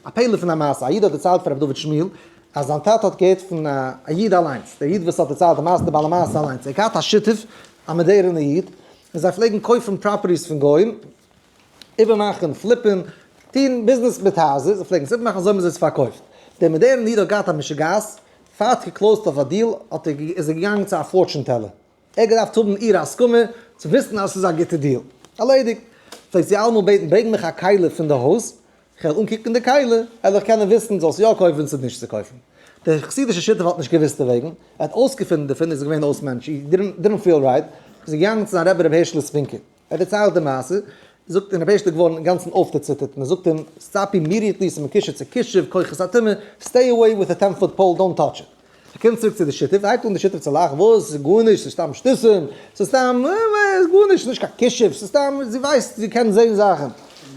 א פלא פון א מעשה, א איד האט דערציילט פאר רבי דוד שמואל אז זיין טאטע האט געהערט פון א איד אליינס, דער איד וואס האט דערציילט די מעשה, דער בעל המעשה אליינס, ער האט געהאט א שותף, א מאדערענע איד, און זיי פלעגן קויפן properties פון גוים, איבערמאכן, flip ן, טון ביזנעס מיט הייזער, זיי פלעגן עס איבערמאכן אזוי האבן זיי עס פארקויפט. דער מאדערנע איד האט געהאט א משוגעת, פאר האט גע close ט אויף א deal האט ער איז ער געגאנגען צו א fortune teller, ער האט געדארפט האבן איר הסכמה צו וויסן אז עס איז א גוטע deal. ערלעדיגט. פלעגט זי אלעמאל בעטן ברענג מיך א כלי פון די הויז, כ'וועל אנקוקן די כלי, וועל איך קענען וויסן זאלסט יא קויפן צו נישט צו קויפן. דער חסידישער שותף האט נישט געוואוסט דערוועגן, ער האט אויסגעפונען דערפון איז ער געווען אויס מענטש, he didn't feel right, איז ער געגאנגען צו זיין רבי רבי הערשלע ספינקער, ער דערציילט די מעשה, זאגט און רבי הערשלע איז געווארן אינגאנצן אויפגעציטערט און ער זאגט אים, stop immediately, ס'איז מקושר צו כישוף, כוחות הטומאה, stay away with a ten foot pole, don't touch it. ער קומט צוריק צו די שותף, הייבט אן די שותף צו לאכן, וואס? ס'איז גארנישט, ס'איז סתם שטותים, ס'איז סתם, ס'איז גארנישט, ס'איז נישט קיין כישוף, ס'איז סתם, זי ווייסט, זי קען זען זאכן.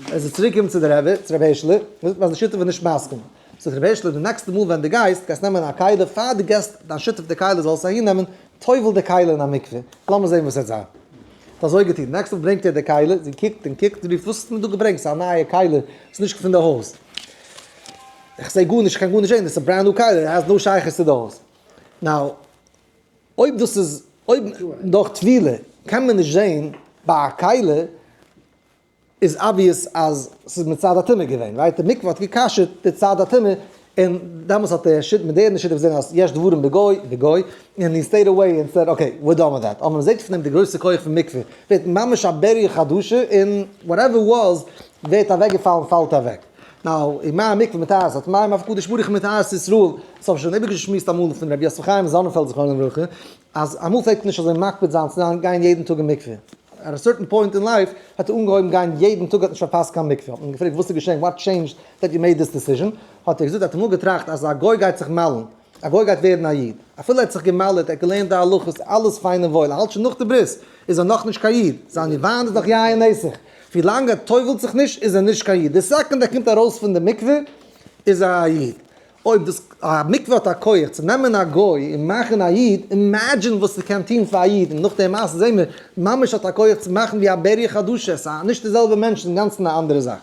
ער איז צוריק געקומען צו די רבי, צו רבי הערשלע, זאגט אים אז די שותף איז נישט מסכים. זאגט רבי הערשלע, די נעקסטע מאל ווען דו גייסט, גייסט נעמען א כלי, פאר דו געסט דיין שותף די כלי זאל עס אהין נעמען, טובל די כלי אין א מקווה, לאמיר זען וואס וועט זיין. האט אזוי געטון, נעקסטע מאל ברענגט ער די כלי, זי קוקט און קוקט, זי רופט, וואס האסטו מיר דא געברענגט, ס'איז א נייע כלי, ס'איז נישט פון די הויז. איך זעה גארנישט, איך קען גארנישט זעהן, דאס איז א brand new כלי, has no שייכות צו די הויז. Now, אויב דאס איז, אויב דורך טבילה קען מען נישט זעהן ביי א כלי, איז obvious אז ס'איז מצד הטומאה געווען, right? די מקווה האט גע'כשר'ט די צד הטומאה, און דעמאלטס האט דער שיט מאדערנע שיטה געזעהן אז יש דברים בגו, בגו, און he stayed away און said okay, we're done with that. אבער מ'זעהט פון דעם די גרויסע כח פון מקווה, ווערט ממש א בריה חדשה, און whatever was ווערט אוועקגעפאלן פאלט אוועק. Now, אין מה המקווה מטהר את הטמאים אף הקדוש ברוך הוא מטהר את ישראל, דאס האב איך שוין איבערגעשמועסט אמאל פון רבי יוסף חיים זאנענפעלד זכרונו לברכה, אז אמאל פלעגט מען נישט אזוי מקפיד זיין צו גיין יעדן טאג אין מקווה, at a certain point in life האט ער אנגעהויבן גיין יעדן טאג האט נישט פארפאסט קיין מקווה, האט מען אים געפרעגט וואס איז געשען what changed that you made this decision, האט ער געזאגט ער האט אמאל געטראכט אז א גוי גייט זיך מל'ן, א גוי גייט ווערן א איד, אפילו ער האט זיך גע'מל'ט, ער האט געלערנט די הלכות, אלעס פיין און וואויל, ער האלט שוין נאך די ברית, איז ער נאכנישט קיין איד, זיין וויין איז נאך יין נסך, ווילאנג ער טובל'ט זיך נישט איז ער נישט קיין איד, די סעקונד ער קומט ארויס פון די מקווה איז ער א איד. אויב דאס א מקווה האט א כח צו נעמען א גוי און מאכן א איד, imagine וואס ס'קען טון פאר א איד, און נאך די מעשה זעהן מיר, ממש האט א כח צו מאכן ווי א בריה חדשה, ס'איז נישט די זעלבע מענטש, אינגאנצן א אנדערע זאך.